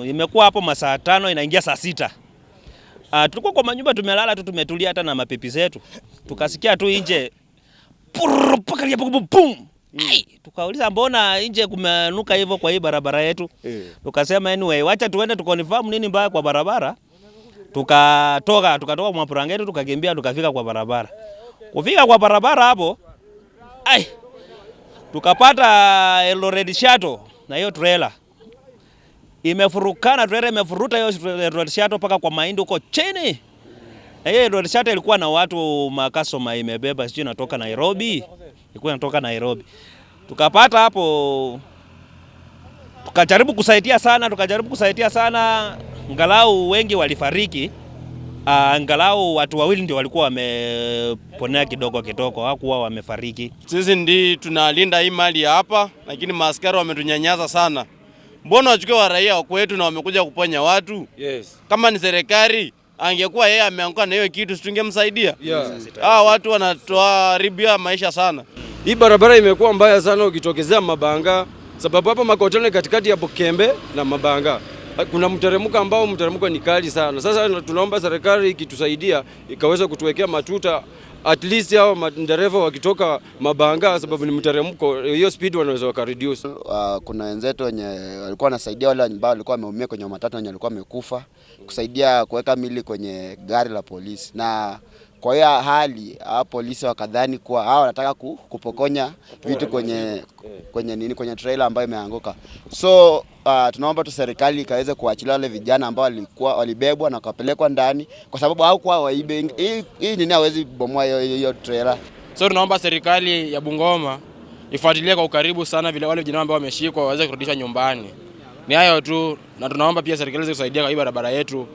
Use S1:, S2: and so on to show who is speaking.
S1: Imekuwa hapo masaa 5 inaingia saa 6. Tulikuwa kwa manyumba tumelala tu, tumetulia hata na mapipi zetu. Tukasikia tu nje purr, pakalia pum pum. Ai, tukauliza mbona nje kumenuka hivyo kwa hii barabara yetu? Tukasema anyway, wacha tuende tuconfirm nini mbaya kwa barabara. Tukatoka kwa mapurangeti, tukakimbia, tukafika kwa barabara. Kufika kwa barabara hapo, ai, tukapata Eldoret Shuttle na hiyo trailer imefurukana, trailer imefuruta hiyo Eldoret Shuttle mpaka kwa mahindi huko chini. Na hiyo Eldoret Shuttle ilikuwa na watu macustomer imebeba, sijui inatoka Nairobi, ilikuwa inatoka Nairobi. Tukapata hapo, tukajaribu kusaidia sana, tukajaribu kusaidia sana, angalau wengi walifariki. Angalau watu wawili ndio walikuwa wameponea kidogo kidogo, hawakuwa wamefariki.
S2: Sisi ndi tunalinda hii mali ya hapa, lakini maaskari wametunyanyasa sana. Mbona wachukue wa raia wa kwetu na wamekuja kuponya watu?
S3: Yes.
S2: Kama ni serikali angekuwa yeye ameanguka na hiyo kitu, tungemsaidia.
S3: Yeah.
S2: Hawa watu wanatuharibia maisha sana.
S3: Hii barabara imekuwa mbaya sana ukitokezea Mabanga, sababu hapa Makotoni katikati ya Bukembe na Mabanga kuna mteremko ambao mteremko ni kali sana. Sasa tunaomba serikali ikitusaidia ikaweza kutuwekea matuta at least hao madereva wakitoka Mabanga, sababu ni mteremko, hiyo speed wanaweza wakareduce.
S4: Kuna wenzetu wenye walikuwa wanasaidia wale ambao walikuwa wameumia kwenye matatu, wenye walikuwa wamekufa, kusaidia kuweka mili kwenye gari la polisi, na kwa hiyo hali hao polisi wakadhani kuwa hao wanataka kupokonya vitu kwenye nini, kwenye trailer ambayo imeanguka. So tunaomba tu serikali ikaweze kuachilia wale vijana ambao walikuwa walibebwa na wakapelekwa ndani, kwa sababu hawakuwa waibe hii nini, hawezi bomoa hiyo trailer.
S5: So tunaomba serikali ya Bungoma ifuatilie kwa ukaribu sana vile wale vijana ambao wameshikwa waweze kurudishwa nyumbani. Ni hayo tu, na tunaomba pia serikali iweze kusaidia kwa hii barabara yetu.